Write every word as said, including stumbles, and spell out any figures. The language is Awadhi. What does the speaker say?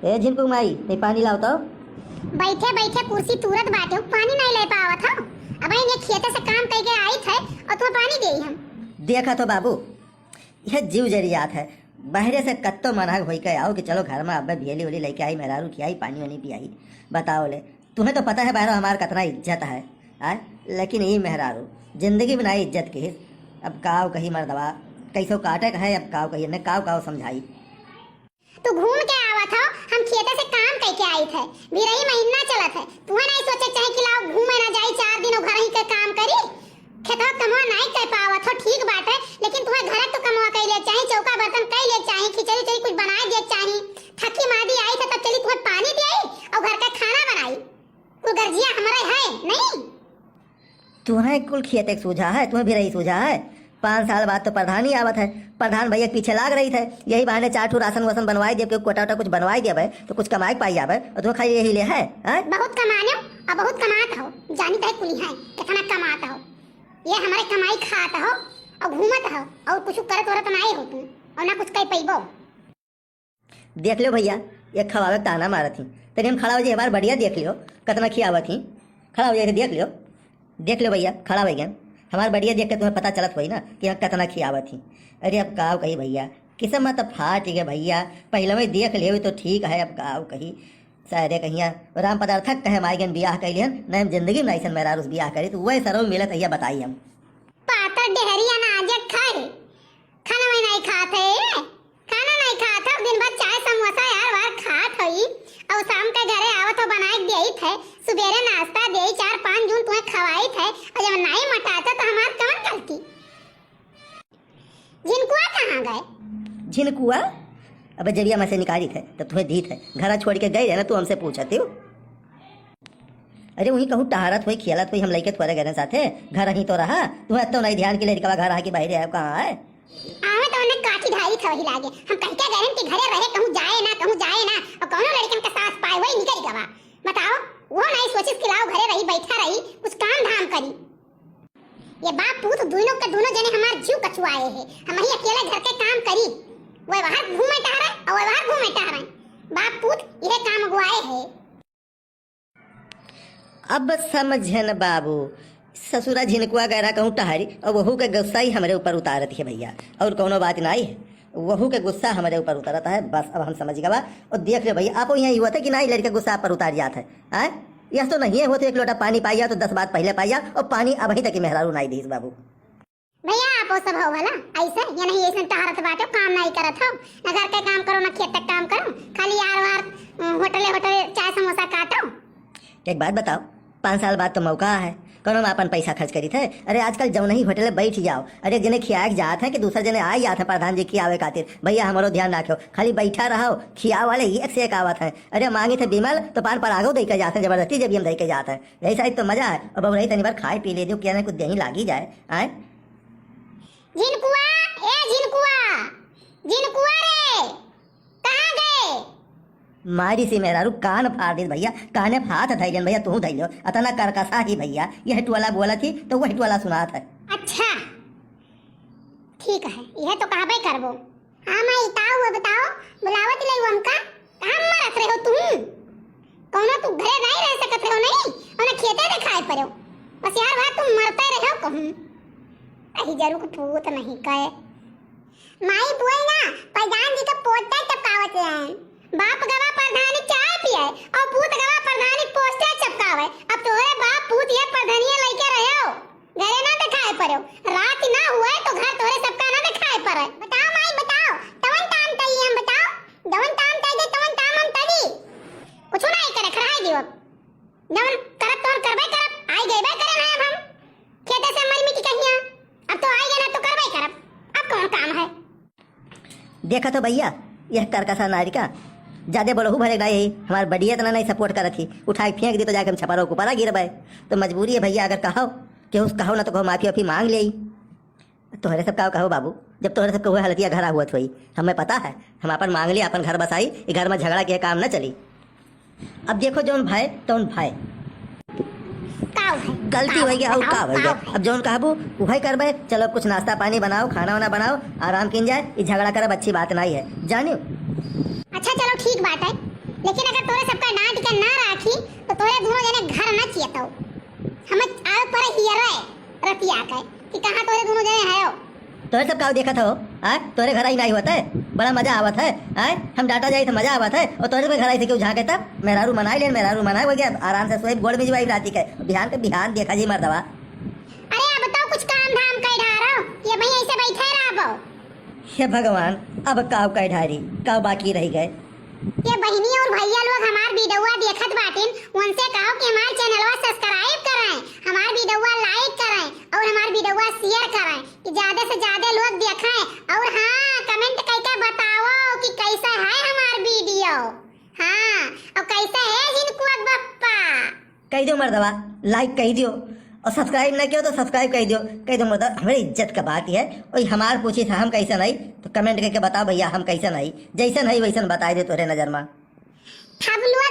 ए झिनकू माई, तनी पानी लाओ तो। बैठे बैठे कुर्सी तूरत बाटे, पानी नहीं ले पावत हो। अब ये खेते से काम कइके आइत है और तुम्हें पानी देई हम। देखा तो बाबू, यह जीव जरियात है। बहरे से कत्तो मनहक होई के आओ कि चलो घर में अब्बे भेली ओली लेके आई, मेहरारू खियाई, पानी वानी पियाई। बताओ ले, तुम्हें तो पता है बहरो हमार कतना इज्जत है, आय? लेकिन ई मेहरारू जिंदगी में ना इज्जत किहिस। अब काव कही मर्दवा, कैसो काटे का है, अब काव कही, ने काव काव समझाई। तू घूम के आवत हो, हम खेते से काम कइके आइत है, बिरही महीना चलत है, तुहे नहीं सोचे चाहे कि लाओ घूमे ना जाई, चार दिन घर ही के काम करी, खेतवा कमवा नहीं कर पावत हो, ठीक बात है, लेकिन तुहे घर तो कमवा कई ले चाही, चौका बर्तन कई ले चाही, खिचड़ी उचड़ी कुछ बनाए दे चाही, थकी मादी आई थे तब चली तुहे पानी दियाई और घर का खाना बनाई, कुल गर्जिया हमारे है नहीं। तुम्हें कुल खेत एक सूझा है, तुम्हें भी रही सूझा है। पाँच साल बाद तो प्रधान ही आवत है, प्रधान भैया के पीछे लाग रही थे, यही बहाने चार ठो राशन वासन बनवाई देब, कोटा वोटा कुछ बनवाई देबे, तो कुछ कमाई के पाई जाबे, और तुम्हें खाली यही ले है, हैं? बहुत कमाने हो और बहुत कमात हो, जानी तो है कुली है, कितना कमात हो, ये हमारे कमाई खात हो और घूमत हो और कुछ करत वरत नहीं हो तुम और ना कुछ कह पैबो। देख लियो भैया, ये खवावे के ताना मारत ही। तनी हम खड़ा हो जाए, हमार बढ़िया देख लियो, कतना खियावत ही। खड़ा हो जाए, देख लियो, देख लियो भैया, खड़ा हो गए। हमार बढ़िया देख के तुम्हें पता चलत होई ना कि हम कतना खियावत ही। अरे अब काव कही भैया, किस्मत फाट गए भैया, पहले में देख लियो तो ठीक है, अब काव कही। सारे कहिया राम पदार्थक कहे माई गन बियाह कैलियन, नहीं हम जिंदगी में ऐसन मेहरारू से बियाह करी, तो वह सरव मिलत है बताई हम। पातर डेहरी अनाज खाए, खाना में नहीं खात है, खाना नहीं खात है, दिन भर चाय समोसा यार वार खात होई, और शाम के घरे आवत हो बनाए के देई थे, सुबेरे नाश्ता देई, चार पाँच जून तुम्हें खवाई थे, और जब नहीं मोटाता तो हमार कौन गलती? झिनकुआ कहाँ गए? झिनकुआ? अबे जब हम ऐसे निकाली थे, तब तुम्हें दी थे, घरा छोड़ के गए रहे ना, तू हमसे पूछत हो। अरे वही कहूँ टहरत होई, खेलत होई, हम लइके थोड़े गए साथे, घर ही तो रहा, तुम्हें तो नहीं ध्यान कि लड़कवा घर आके बाहर आया, कहाँ है? आवे तो उन्हें काठी धारी था वही लागे, हम कह के गए कि घरे रहे, कहूँ जाए ना, कहूँ जाए ना, और कौनो लड़कन का साथ पाए वही निकल गवा। बताओ, वो नहीं सोचिस कि लाओ घरे रही, बैठा रही, कुछ काम धाम करी। ये बाप पूत दोनों के दोनों जने हमार जीव कचुआए है, हम ही अकेले घर के काम करी, वो बाहर घूमे टहरे और वो बाहर घूमे टहरे, बाप पूत यह काम अगुआए है। अब समझन बाबू, ससुरा झिनकुआ गैरा कहूँ टहरी और वहू के गुस्सा ही हमरे ऊपर उतारत है भैया, और कौनो बात नहीं है, वहू के गुस्सा हमरे ऊपर उतरत है। बस अब हम समझ गवा। और देख ले भैया, आपो यहाँ ही हुआ था कि नहीं, लड़के गुस्सा आप पर उतार जात है, आय? यह तो नहीं है, वो तो एक लोटा पानी पाई जाओ तो दस बात पहले पाई जाओ, और पानी अबही तक ही मेहरारू नहीं दीस बाबू। भैया, आपो सब हो भला, ऐसे ये नहीं, ऐसे टहरत बाटे, काम नहीं करत हो, ना घर के काम करो, ना खेत के काम करो, खाली यार वार, अ, होटले, होटले चाय समोसा काटो। एक बात बताओ, पाँच साल बाद तो मौका है, कौनो में अपन पैसा खर्च करी थे। अरे आजकल जौन ही होटले बैठ जाओ, अरे एक जने खियाए के जात है कि दूसरा जने आ जात है प्रधान जी खियावे खातिर, भैया हमरो ध्यान रखो, खाली बैठा रहो, खियावे वाले एक से एक आवत है। अरे मांगी थे बिमल तो पान परागो दे के जात है, जबरदस्ती जब हम दे के जात है, यही साइड तो मजा है। अब रही तनी बार खाए पी ले जो, क्या नहीं कुछ देही लागी जाए, आए। झिनकुआ, ए झिनकुआ, झिनकुआ रे, कहाँ गए? मारी सी मेहरारू कान फाड़ दे भैया, काने पे हाथ धैलन भैया, तू धैलो, अतना करकसा ही भैया, यह टोला बोलत ही तो वह टोला सुनात है। अच्छा, ठीक है, यह तो कहबे करबो। हाँ माई, ताऊ, अब बताओ, बुलावत ले हमका, कहाँ मरत रहो तुम? कौनो तू घरे नहीं रह सकत रहो नहीं, और ना खेते दिखाए पड़ो। बस यार बात तुम मरते रहो कहूँ। अही जरू को पूत नहीं कहे। माई बुआई ना, प्रधान जी का पोता चपकावत रहे। बाप गवा प्रधानी चाय पिए, और पूत गवा प्रधानी पोस्टर चपकावे। अब तोरे बाप पूत ये प्रधानिया लइके रहो। घरे ना दिखाए पड़ो, रात ना हुए तो घर तोरे सबका ना दिखाए पड़े। बताओ माई बताओ, तवन ताम तई हम बताओ, जवन ताम तई दे तवन ताम हम तई। कुछ ना ही करे, खराई दियो। जवन करब तवन करबे करब, आई गए बे करे ना अब हम। खेते से मर मिट कहिया, अब तो आई गए ना तो करबे करब, अब कौन काम है? देखा तो भैया, यह करकसा नारी का ज्यादा बोलहु भले ना, यही हमार बढ़िया इतना नहीं सपोर्ट करत ही, उठा के फेंक दी तो जाके हम छपरा के ऊपर आ गिरबे। तो मजबूरी है भैया, अगर कहो, केहू से कहो ना तो कहो माफी वाफी मांग ले। तोहरे सब का कहो बाबू, जब तोहरे सब के हुए हालतिया घर हुआ थोई, हमें पता है, हम अपन मांग ली, अपन घर बसाई, ई घर में झगड़ा के काम न चली। अब देखो जौन भय तौन भय। का भय? गलती का हो गई, भय? और बताओ, का हो का गया? भय? अब जौन कहबू उहे करबे। चलो कुछ नाश्ता पानी बनाओ, खाना वाना बनाओ, आराम किन जाए, ई झगड़ा करब अच्छी बात नहीं है, जानियो। अच्छा चलो ठीक बात है, तोरे सब काव देखत हो? आय, तोरे घर आई नाई होत है, बड़ा मजा आवत है। आय, हम डाटा जाई तो मजा आवत है, और तोरे सब घर आई से क्यों झांके तब? मेहरारू मनाई लेन, मेहरारू मनाई हो गया, आराम से सोए, गोड़ में जवाई राती के, बिहान के बिहान देखा जी मर्दवा। अरे, अब तो कुछ काम धाम कर ढारो, ये भाई ऐसे बैठे रहबो। हे भगवान, अब काव कह ढारी, काव बाकी रह गए। ये बहिनी और भैया लोग हमार वीडियोवा देखत बाटिन, उनसे कहो कि हमार चैनलवा सब्सक्राइब करें, हमार वीडियोवा लाइक करें और हमार वीडियोवा शेयर करें कि ज्यादा से ज्यादा लोग देखें। और हाँ, कमेंट करके बताओ कि कैसा है हमार वीडियो। हाँ, और कैसा है झिनकुआ बप्पा। कह दो मर्दवा, लाइक कह दियो, और सब्सक्राइब ना कियो तो सब्सक्राइब कह दियो। कह दो मर्दवा, हमारी इज्जत का बात है, वही हमार पूछी था हम कैसन हई, तो कमेंट करके बताओ भैया हम कैसन हई, जैसन हई वैसन बताई दे तोरे नजर मा। फबलुआ